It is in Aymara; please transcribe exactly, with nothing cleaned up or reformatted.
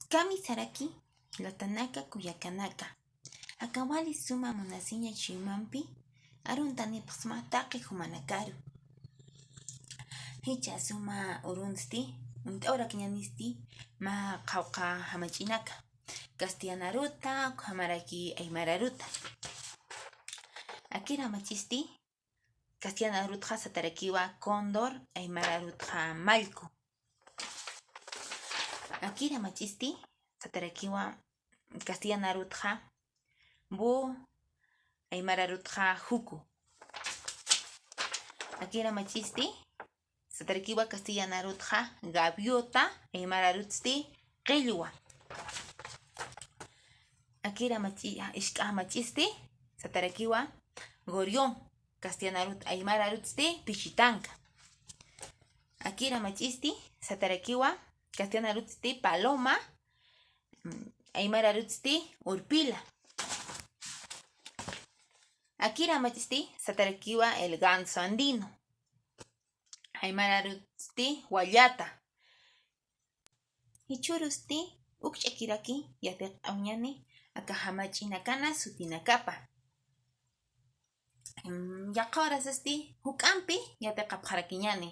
Kamisaraki, latanaka, kullakanaka. Aka wali suma munasiña chuymampi aruntanipxsma taqi jumanakaru. Jichha suma urunsti, uñt'awrakiñanisti mä qhawqha jamach'inaka, castellanaruta, ukhamaraki aymararuta. Akir jamachisti, castellanarutxa satarakiwa cóndor, aymararutxa mallku. Akir jamachisti, satarakiwa castellanarutxa búho, aymararutxa juku. Akir jamachisti, satarakiwa castellanarutxa gaviota, aymararutsti qillwa. Akir jamachi-, isk'a jamachisti, satarakiwa gorrión, castellanarut, aymararutsti pichitanka. Akir jamachisti, satarakiwa castellanarutsti paloma, mm, aymararutsti urpila. Akir jamachisti, satarakiwa el ganso andino, aymararutsti wallata. Jichhürusti ukch'akiraki yatiqt'awñani aka jamach'inakana sutinakapa. Mm, yaqha urasasti juk'ampi yatiqapxarakiñani.